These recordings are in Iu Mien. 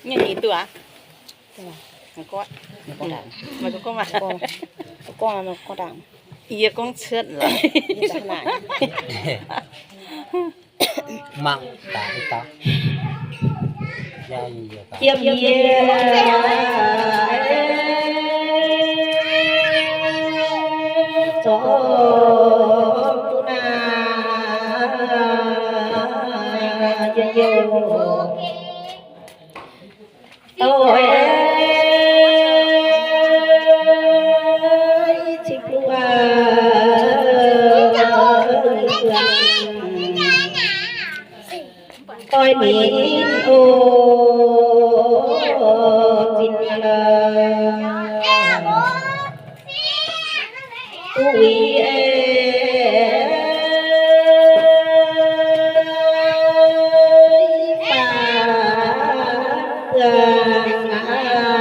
Nyei ni duqv aqv. Maiv gorngv, maiv gorngv, maiv gorngv, maiv gorngv. Yie gorngv cuotv lorqc. Mangc daaih, daaih. Yie, yie, yie, daaih. Yiem yie zorqv duqv naaiv, yie, yie. Oix, cing bung aac, oix ninh oc, zinh lorqc. Uix, baac buangh aqv,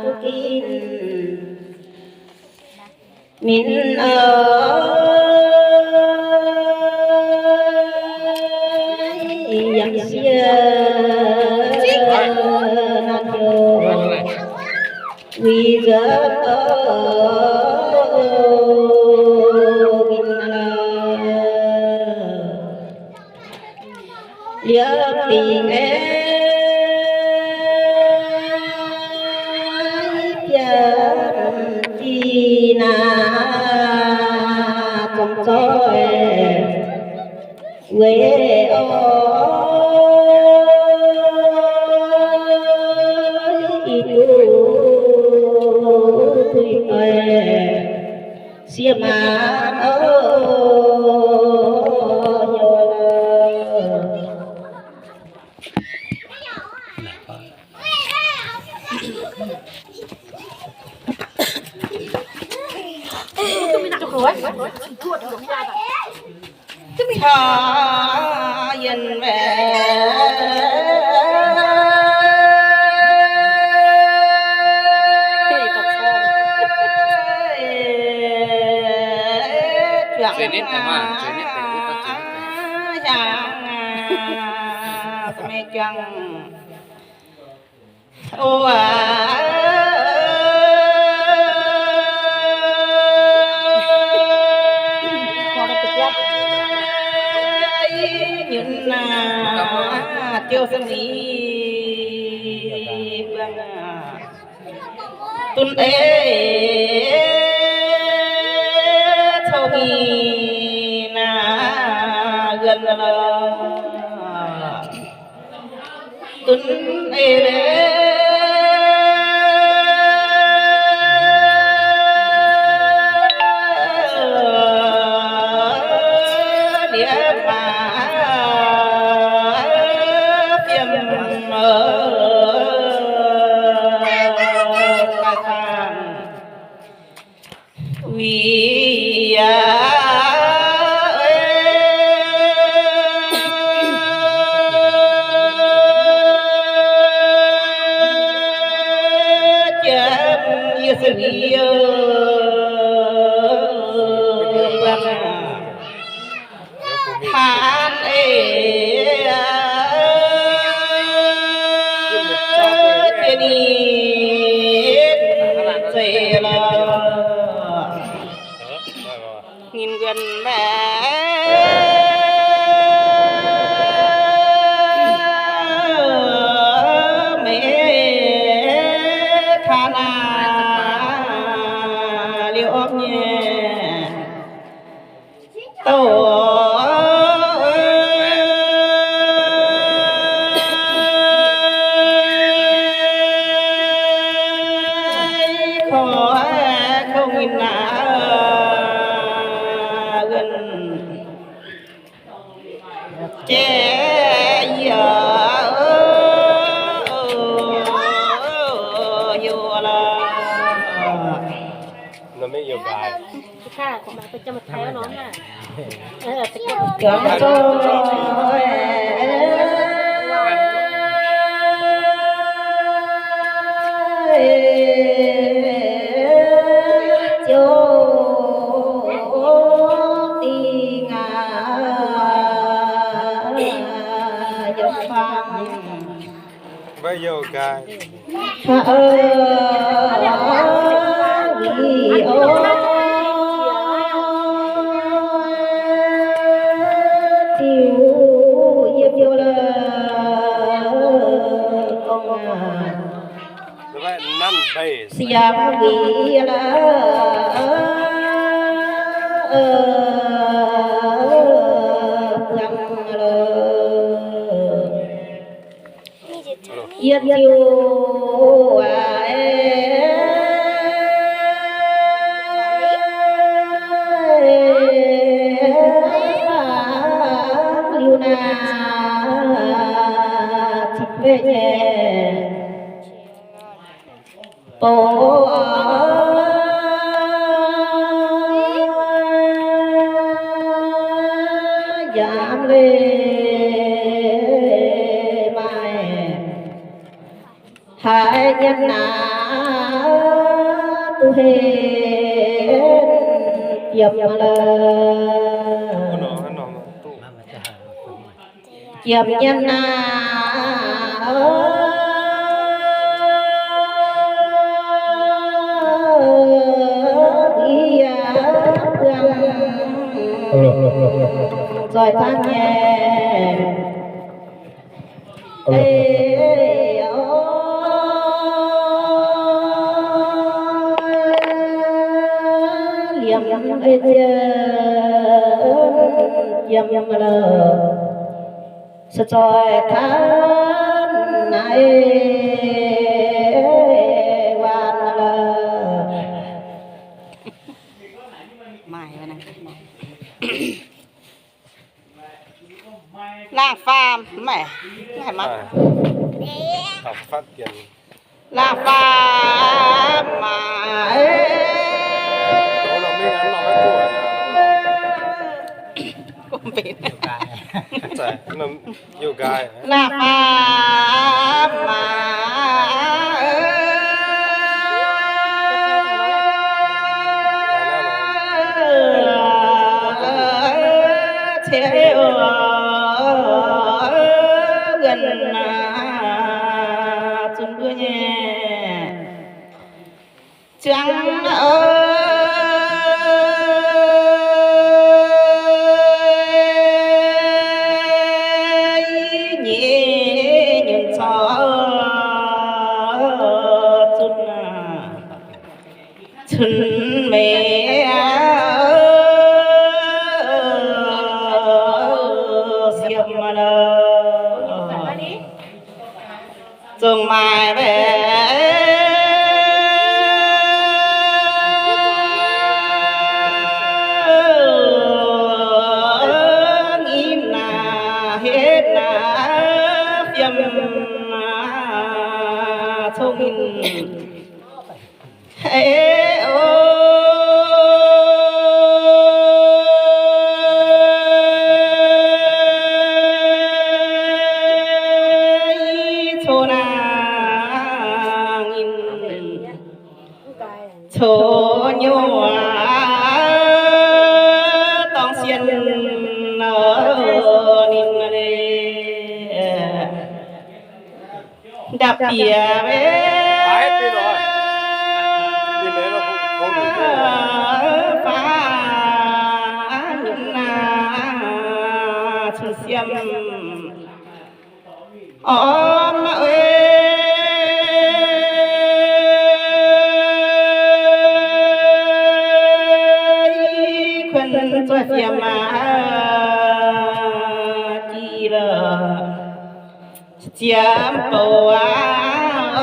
duqv ginv. Min oix, yangh sieqv naaiv njoux. Uix nzuonx oc, min lorqc. Liemh dingc aeqv, biaa dinh naaiv zong zoih weic oix, i duqv tuix doic. Sieqv maanc oc, heuc lorqc. Taux yienh mbaeqc juangc, juangc, juangc. O aac, nyunc naaiv diuh seni buangh aqv. Dunv eix cou-nginh naaiv yienh lorqc. Dunv eix liepc baac fiem daaih zaangc. Wih yaac jiem yie se wih buangh taan eix jiex ninh zeiz lorqc. Nginh nquin mbaeqc meix taan aac, liuz orv nyei douh korv kouv nginh naaic, jiex yie heuc lorqc. Maiv youh nqaai. Aa, ih, o, diuh yie biouv la'gong aac. Siang wih la'buangh la'gong. Yietc ziouc aac, liuz naaic cingx mbenc nyei bou yaac mv leiz maaih haaix nyungc naaic duqv henv jiem la'lov. Jiem nyei naaic, yie buangh zoih zaanv nyei. Liemh ei ziex jiem la'lov, se zoih zaanv naaiv waanc la'lov. Laangh faam maiv, maiv maaih. Laangh faam maaih. Laangh faam maaih. Ciev wuonh zunc mbuo nyei ziangh nyei nyunc caux zunc cunx meix siemv la'lov. Zongh maaih mbenc nyei naaic, hetv naaic, fiemv naaic, cong ninh. Eix o, i coqv naaic ninh, coqv nyuoqc dorng sien ninh leiz. Ndapv bieqc mbenc faanv naaic cun siemv orn oix kuonx zoih fiemv aqv. Jiex la'ziemx bouc aqv,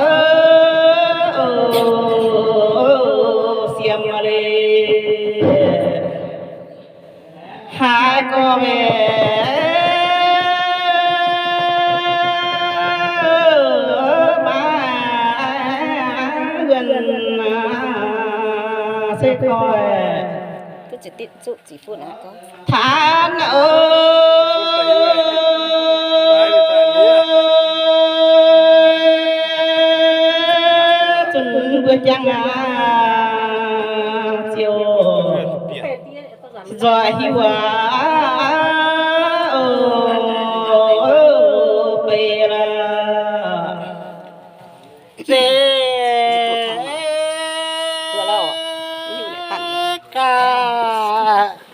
siemv leiz. Haiz gorx-youz maiv wuonh se koi. Tanv o, zunc mbuo jangx aqv, ziouc nzoih hiuv aqv, o, beiv la'lov. zeiz gaax.